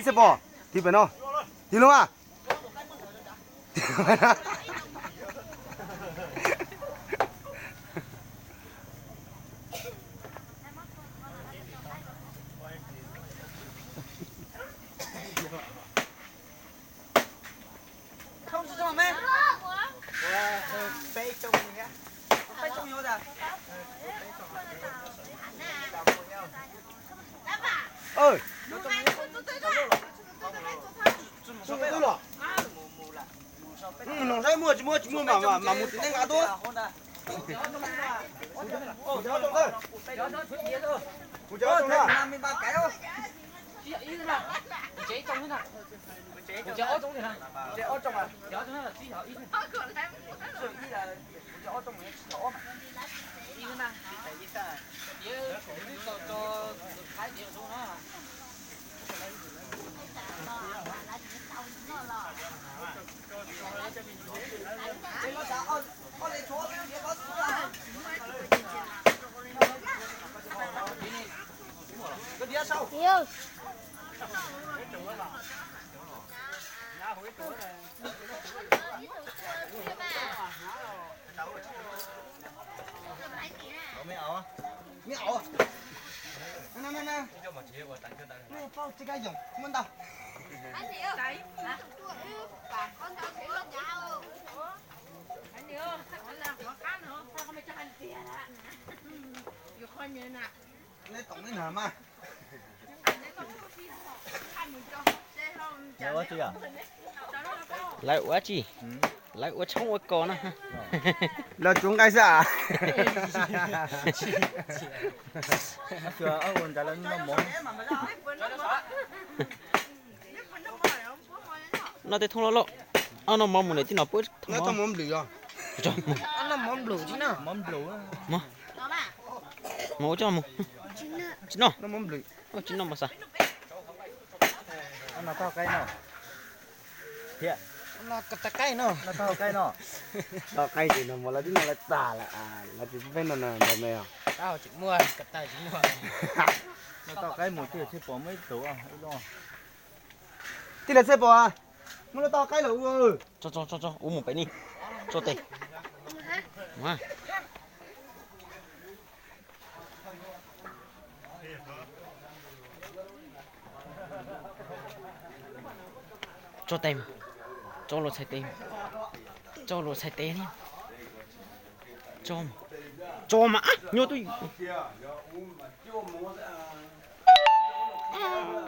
Xej pom, tiv pem no, tiv no mas. Saib muaj tsis muaj, tsis muaj mas mus tim nej nqa tuaj. Lawv ua tsi? Lawv ua tshoob nqaij xwb. Noj tej thooj loj loj. Noj mov mus lawm tij no puab thooj mov. Mov ua coj mus. Tsis noj. Tsis noj mas xav. Tau qaib ces no mas lawv twb noj lawv tag lawm, lawv tsis pub peb noj no ntag me os. Tij laug Xej Pom, muab lawv tau qaib lawm. Tso tso tso, ua mus pem ni. Tso tes. Tso tes, tso luag txhais tes, tso luag txhais tes. Tso, tso mas nyuaj twb.